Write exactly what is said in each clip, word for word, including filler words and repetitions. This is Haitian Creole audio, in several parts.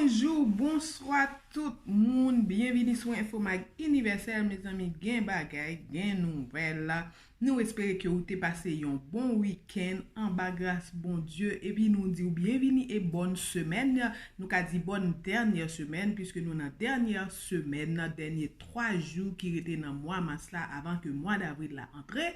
Bonjou, bonswa tout moun. Byenvini sou Enfo Mag Inivèsèl, mezanmi, gen bagay, gen nouvèl. Nou espere ke ou te pase yon bon wikenn anba gras Bondye, epi nou di w byenvini e bòn semèn. Nou ka di bòn dènyè semèn, piske nou nan dènyè semèn, dènye twa jou ki rete nan mwa mas la avan ke mwa davril la antre.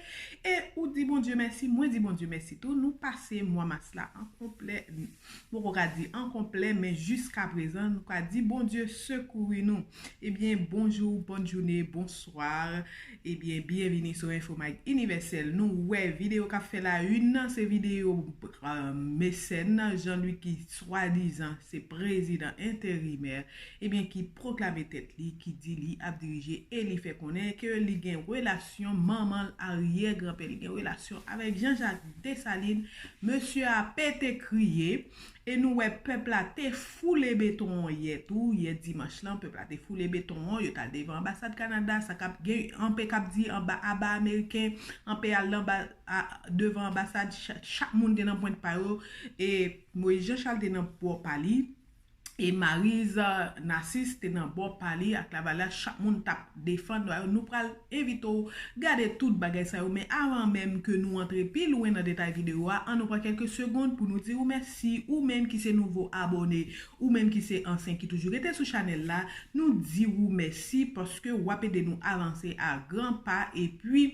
E ou di Bondye mèsi, mwen di Bondye mèsi tou. Nou pase mwa mas la an konplè, m poko ka di an konplè, men jiskaprezan, nou ka di Bondye sekouri nou. Ebyen, bonjou, bòn jounen, bonswa. Ebyen, byenvini sou Enfo Mag Inivèsèl. Nou wè videyo k ap fè la une nan, se videyo, euh, mesèn Jean-Louis ki swadizan se prezidan enterimè, ebyen, ki pwoklame tèt li, ki di li ap dirije e li fè konnen ke li gen relasyon manman l, aryè granpè li gen relasyon avèk Jean Jacques Dessalines. Mesye a pete kriye. E nou wè pèp la te foule beton an yè tou, yè dimanch lan, pèp la te foule beton an, yo t al devan anbasad Kanada, sa k ap gen, anpe k ap di anba aba ameriken, anpe al anba, a, devan anbasad, cha-, chak moun te nan pwent pa yo, e Moïse Jean Charles te nan bò pa li, e Maryse Narcisse te nan bò pa li ak Lavalas, chak moun t ap defann dwa yo. Nou pral envite w gade tout bagay sa yo, men avan menm ke nou antre pi lwen nan detay videyo a, ann nou pran kèlke segonn pou nou di ou mèsi, ou menm ki se nouvo abòne, ou menm ki se ansyen ki toujou rete sou chanèl la, nou di ou mèsi paske w ap ede nou avanse a gran pa, epi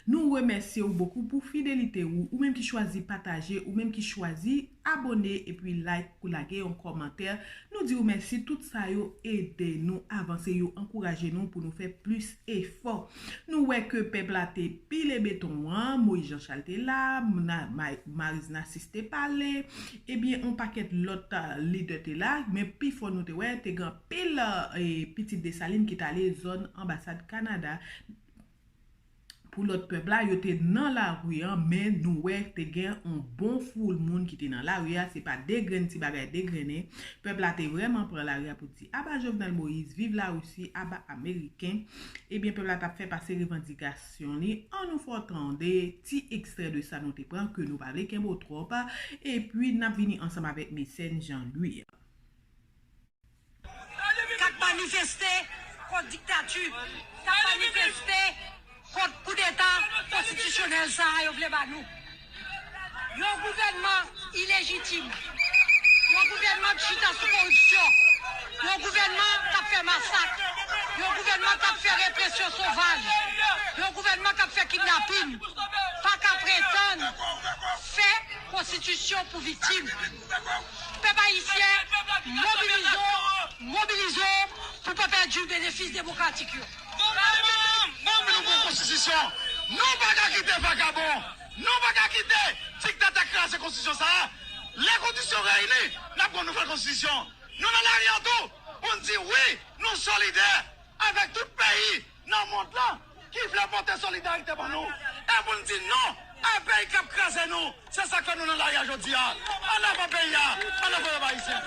nou remèsye w bokou pou fidelite ou, ou menm ki chwazi pataje, ou menm ki chwazi abòne epi like pou lage yon kòmantè. Nou di w mèsi, tout sa yo ede nou avanse, yo ankouraje nou pou nou fè plis efò. Nou wè ke pèp la te pile beton an, Moïse Jean Charles te la, na-, Ma-, Maryse Narcisse te pale, ebyen, yon pakèt lòt, a, lidè te la, men pi fò nou te wè, te gen anpil, e, pitit Desalin ki t ale zòn anbasad Kanada. Pou lòt pèp la, yo te nan lari an, men nou wè te gen yon bon foul moun ki te nan lari a, se pa de grenn ti bagay degrennen. Pèp la te vrèman pran lari a pou di, "Aba Jovenel Moïse, viv Larisi, aba Ameriken." Ebyen, pèp la t ap fè pase revandikasyon li. Ann nou fè w tande ti ekstrè de sa nou te pran, ke nou pa vle kenbe w twòp, epi n ap vini ansanm avèk mesèn Jean-Louis. K ap manifeste kont diktati, k ap manifeste kont koudeta konstitisyonèl sa a yo vle ba nou. Yon gouvènman ilejitim, yon gouvènman k chita sou koripsyon, yon gouvènman k ap fè masak, yon gouvènman k ap fè represyon sovaj, yon gouvènman k ap fè kidnapin, pa ka pretann fè konstitisyon pou viktim. Pèp ayisyen, mobilize w, mobilize w pou pa pèdi benefis demokratik yo. Pou nou bon konstitisyon, nou pa ka kite vakabon, nou pa ka kite diktatè kraze konstitisyon sa a. Lè kondisyon reyini, n ap gon nouvèl konstitisyon. Nou nan lari an tou pou n di wi, nou solidè avèk tout peyi nan mond lan ki vle pote solidarite ban nou, e pou n di non a peyi k ap kraze nou. Se sa k fè nou nan lari a jodi a. Ann avan peyi a, ann avan pèp ayisyen.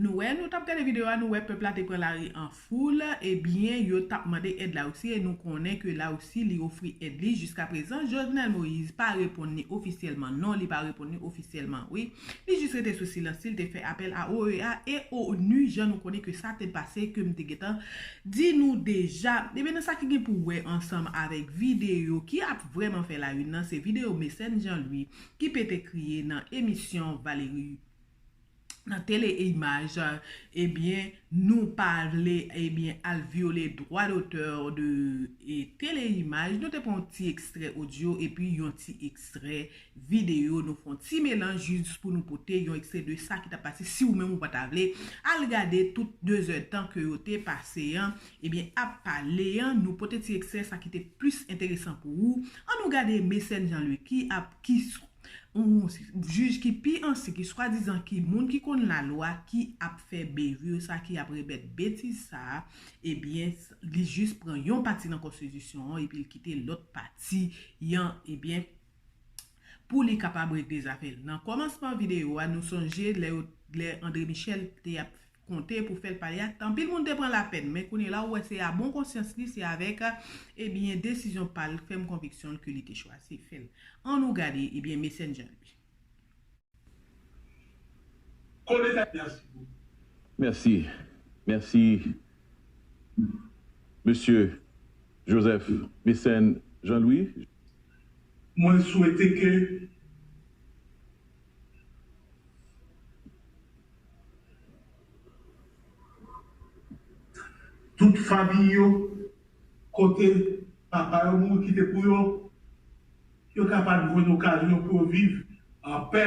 Nou wè, nou t ap gade videyo a, nou wè pèp la te pran lari an foul, ebyen, yo t ap mande èd Larisi, e nou konnen ke Larisi, li ofri èd li. Jiskaprezan, Jovenel Moïse pa reponn ni ofisyèlman, non, li pa reponn ni ofisyèlman, wi. Li jis rete sou silans li, li te fè apèl a O E A e onu, jan nou konnen ke sa te pase, ke m te gentan di nou deja. Ebyen, nan sa ki gen pou wè ansanm avèk videyo ki ap vrèman fè la une nan, se videyo mesèn Jean-Louis ki pete kriye nan emisyon Valérie nan Tele Imaj, ebyen, nou pa vle, ebyen, al vyole dwa dotè de, e, Tele Imaj. Nou te pran yon ti ekstrè odyo epi yon ti ekstrè videyo. Nou fè yon ti melanj jis pou nou pote yon ekstrè de sa ki t ap pase. Si ou menm ou pa ta vle al gade tout de zèdtan ke yo te pase an, ebyen, ap pale an, nou pote ti ekstrè sa ki te plis enteresan pou ou. Ann nou gade Mecène Jean Louis ki ap, ki s-, yon jij ki pi ansyen, ki swadizan ki moun ki konn lalwa, ki ap fè bevure sa, ki ap repèt betiz sa, ebyen, li jis pran yon pati nan konstitisyon an epi l kite lòt pati an, ebyen, pou li kapab regle zafè l. Nan kòmansman videyo a, nou sonje lè yo, lè André Michel te ap konte pou fè l pale a, anpil moun te pran lapèn, men kounye la ou wè se a bon konsyans li, se avèk, ebyen, desizyon pa l, fèm konviksyon l ke li te chwazi fè l. Ann nou gade, ebyen, Mecène Jean Louis. Kole tèt, mèsi. Mèsi. Mèsi, mesye Joseph Mecène Jean Louis. Mwen swete ke tout fanmi yo, kote papa yo mouri kite pou yo, yo kapab jwenn okazyon pou yo viv an pè,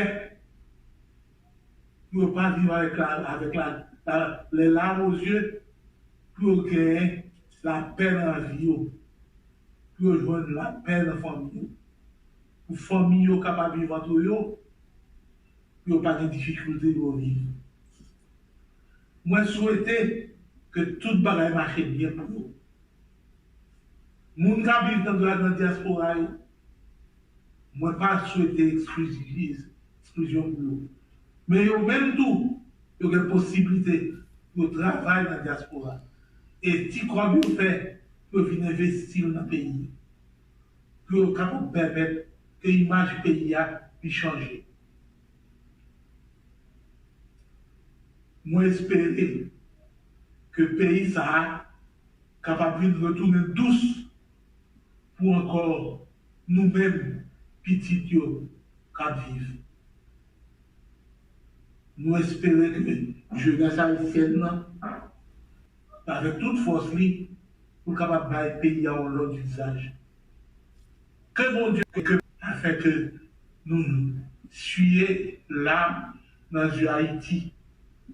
pou yo pa viv avèk la, avèk la, la, les larmes aux yeux, pou yo genyen lapè nan lavi yo, pou yo jwenn lapè nan fanmi yo, pou fanmi yo kapab viv antre yo, pou yo pa gen difikilte pou yo viv. Mwen swete ke tout bagay mache byen pou yo. Moun k ap viv nan, nan dyaspora yo, mwen pa swete eksklizyon pou yo. Men yo menm tou, yo gen posiblite pou yo travay nan dyaspora. E ti kòb yo fè, pou yo vin envesti l nan peyi. Pou yo kapab pèmèt ke imaj peyi a li chanje. Mwen espere ke peyi sa a kapab vin retounen dous pou ankò nou menm pitit yo k ap viv. Nou espere ke jenès ayisyèn nan, avèk tout fòs li, pou l kapab bay peyi a yon lòt vizaj. Ke Bondye, ke, afin ke nou siye lam nan zye Ayiti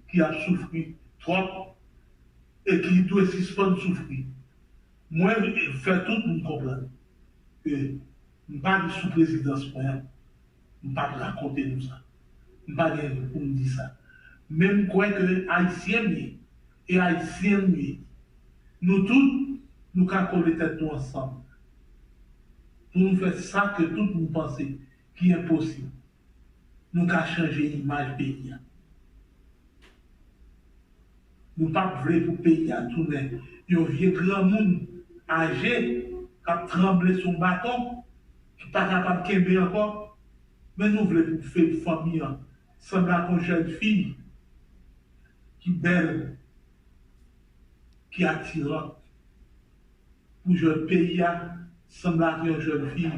ki ap soufri twòp e ki dwe sispann soufri. Mwen fè tout moun konprann ke m pa sou prezidans mwen an, m p ap rakonte nou sa. M pa gen pou m di sa. Men m kwè ke Ayisyen m ye, e Ayisyen m ye. Nou tout, nou ka kole tèt nou ansanm pou nou fè sa ke tout moun panse ki enposib. Nou ka chanje imaj peyi a. Nou p ap vle pou peyi a tounen yon vye granmoun aje k ap tranble sou yon baton, ki pa kapab kenbe ankò. Men nou vle pou fanmi an sanble ak yon jèn fi ki bèl, ki atiran, pou jèn peyi a sanble ak yon jèn fi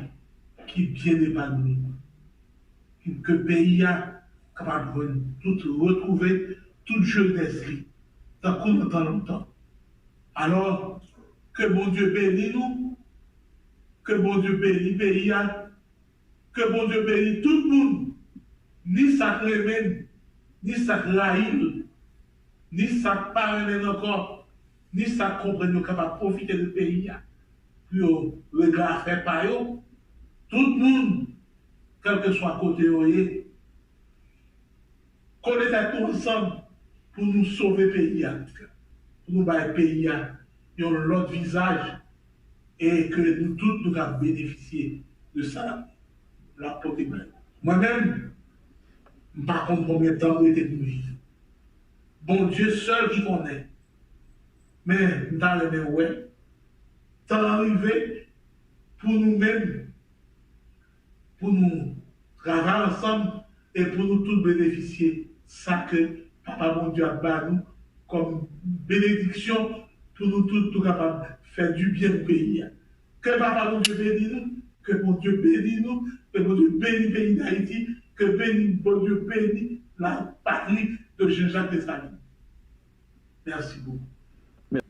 ki byen epanouyi, ke peyi a kapab jwenn tout, retwouve tout jenès li, tankou nan tan lontan. Alò, ke Bondye beni nou, ke Bondye beni peyi a, ke Bondye beni tout moun, ni sa k renmen l, ni sa k rayi l, ni sa k pa renmen l ankò, ni sa k konprann yo kapab pwofite de peyi a pou yo regle afè pa yo. Tout moun, kèlkeswa kote yo ye, kole tèt nou ansanm pou nou sove peyi a, pou nou bay peyi a yon lòt vizaj, e ke nou tout nou ka benefisye de sa l ap pote bay nou. Mwen menm, m pa konn konbyen tan m rete pou m viv. Bondye sèl ki konnen. Men m ta renmen wè tan an rive pou nou menm, pou nou travay ansanm e pou nou tout benefisye sa ke Papa Bondye ap ba nou kòm benediksyon pou nou tout nou kapab fè dibyen pou peyi a. Ke Papa Bondye beni nou, ke Bondye beni nou, ke Bondye beni peyi Dayiti, ke beni, Bondye beni la patri de Jean-Jacques Dessalines. Merci beaucoup.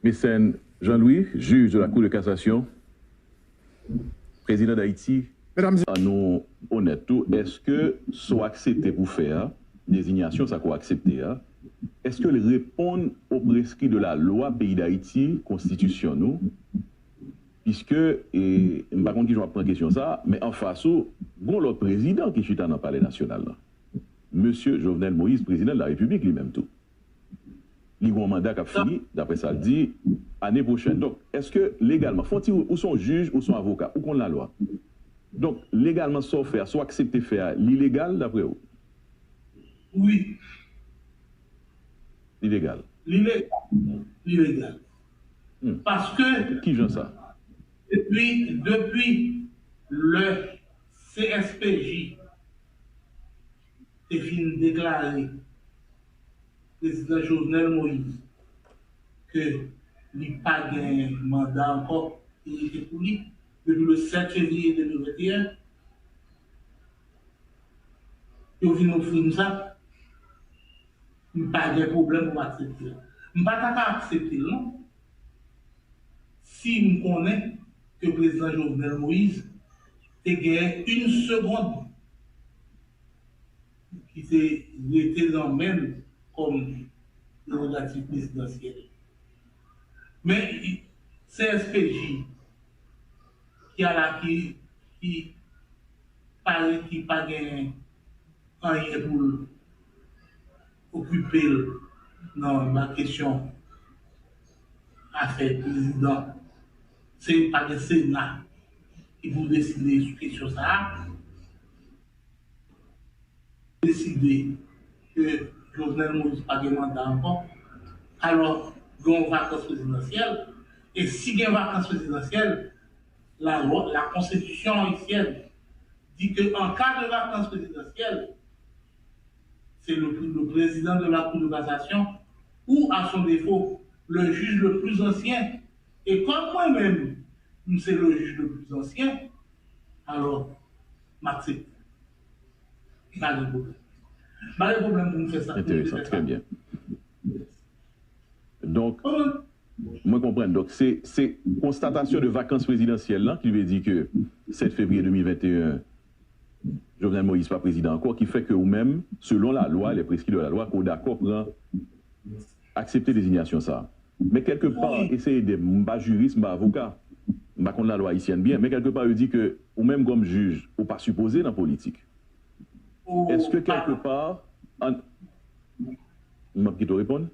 Mécène Jean-Louis, juge de la Cour de cassation, président d'Haïti. Mesdames et An nou onèt tou, èske sa w aksepte pou fè a, dezinyasyon sa ke w aksepte a, èske l reponn o preskri de la lwa peyi Dayiti, konstitisyon nou? Piske, e, m pa konn kijan w ap pran kesyon sa a, men anfas ou, gon lòt prezidan ki chita nan Palè Nasyonal la. Mesye Jovenel Moïse, prezidan de la Repiblik li menm tou. Li gon manda k ap fini, daprè sa l di, ane pwochèn. Donk, èske legalman, fè yon ti, ou se yon jij, ou se yon avoka, ou konn lalwa. Donk, legalman, sa w fè a, sa w aksepte fè a, li legal daprè ou? Wi. Li legal. Li legal. Li legal. Hmm. Paske Kijan sa? Depi, depi lè C S P J te fin deklare prezidan Jovenel Moïse ke li pa gen manda ankò ki rete pou li depi le sept février deux mille vingt et un, yo vin ofri m sa, m pa gen pwoblèm pou m aksepte l. M pa ta ka aksepte l non, si m konnen ke prezidan Jovenel Moïse te genyen yon segonn ki te rete nan men l kòm prerogativ prezidansyèl. Men C S P J ki ala ki, ki pare, ki pa gen anyen pou l okipe l nan la kesyon afè prezidan. Se pa gen Sena ki pou deside sou kesyon sa a. Deside ke Jovenel Moïse pa gen manda ankò, alò gen yon vakans prezidansyèl, e si gen vakans prezidansyèl, la lwa, la konstitisyon ayisyèn di ke an ka de vakans prezidansyèl, se le, le président de la Cour de cassation ou, à son défaut, le juge le plus ancien. E kòm mwen menm, m se le juge le plus ancien, alò, m aksepte. M pa gen pwoblèm. M pa gen pwoblèm pou m fè sa. Enteresan, trè byen. Donk, mwen konprann. Donk, se, se konstatasyon de vakans prezidansyèl lan ki vle di ke sèt fevriye de mil venteyen, Jovenel Moïse pa prezidan ankò, ki fè ke ou menm, selon lalwa, les prescrits de la loi, ke w dakò pran, aksepte dezinyasyon sa a. Men kèlke pa, eseye ede m, m pa jiris, m pa avoka, m pa konn lalwa ayisyèn byen, men kèlke pa, yo di ke ou menm kòm jij, ou pa sipoze nan politik. Èske kèlke pa, an, m ap kite w reponn?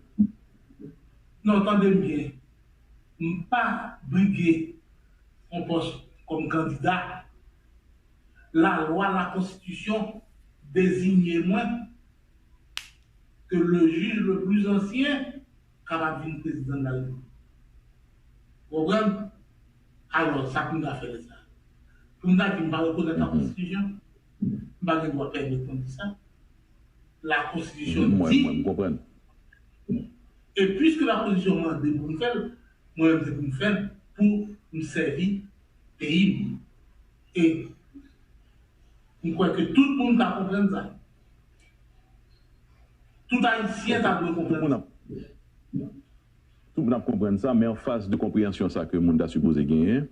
Non, tande m byen. M pa brige yon pòs kòm kandida. Lalwa, lakonstitisyon deziye mwen ke le juge le plus ancien kapab vin prezidan de la Repiblik. Ou konprann? Alò, sa pou m ta fè lè sa? Pou m ta di m pa rekonèt lakonstitisyon? M pa gen dwa pèmèt mwen di sa. Lakonstitisyon di, e piske lakonstitisyon mande pou m fè l, mwen menm se pou m fè l pou m sèvi peyi m. E m kwè ke tout moun ta konprann sa. Tout Ayisyen ta dwe konprann sa. Tout moun ap konprann sa, men anfas de konpreyansyon sa ke moun ta sipoze genyen,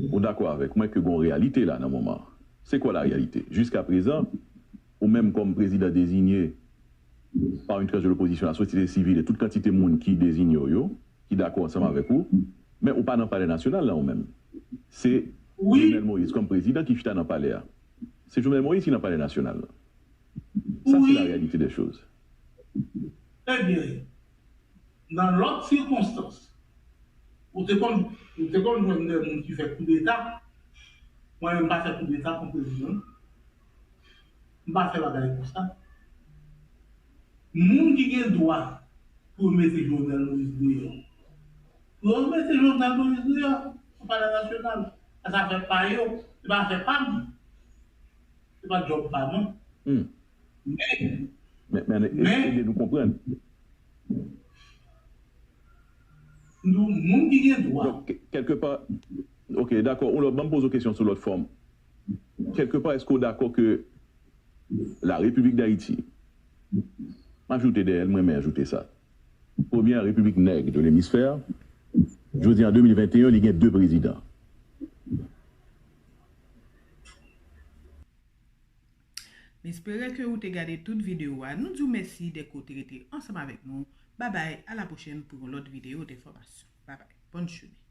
ou dakò avèk mwen ke gon reyalite la nan moman an. Se kwa la reyalite? Jiskaprezan, ou menm kòm prezidan dezinye pa yon tranch de lopozisyon, lasosyete sivil e tout kantite moun ki dezinye w yo, ki dakò ansanm avèk ou, men ou pa nan Palè Nasyonal la ou menm. Se Jovenel Moïse kòm prezidan ki chita nan palè a. Se Jovenel Moïse ki nan Palè Nasyonal la. Sa se la reyalite de choz. Ebyen, nan lòt sikonstans, ou te konn, ou te konn jwenn de moun ki fè koudeta. Mwen menm m pa fè koudeta kont prezidan. M pa fè bagay konsa. Moun ki gen dwa pou yo mete Jovenel Moïse deyò, pou yo mete Jovenel Moïse deyò nan Palè Nasyonal. Sa se afè pa yo, se pa afè pa m. Se pa djòb pa mwen. Men, men, men, ede nou konprann. Nou, moun ki gen dwa. Donk, kèlke pa, ok, dakò, ou lòt, ban m poze w kesyon sou lòt fòm. Kèlke pa, èske w dakò ke la République d'Haïti, M ajoute dèyè l, m renmen ajoute sa. Premye a, Repiblik Nèg de Lemisfè, jodi an de mil venteyen, li gen de prezidan. M espere ke ou te gade tout videyo a. Nou di w mèsi dèske w te rete ansanm avèk nou. Babay, a la pwochèn pou yon lòt videyo de fòmasyon. Babay, bòn jounen.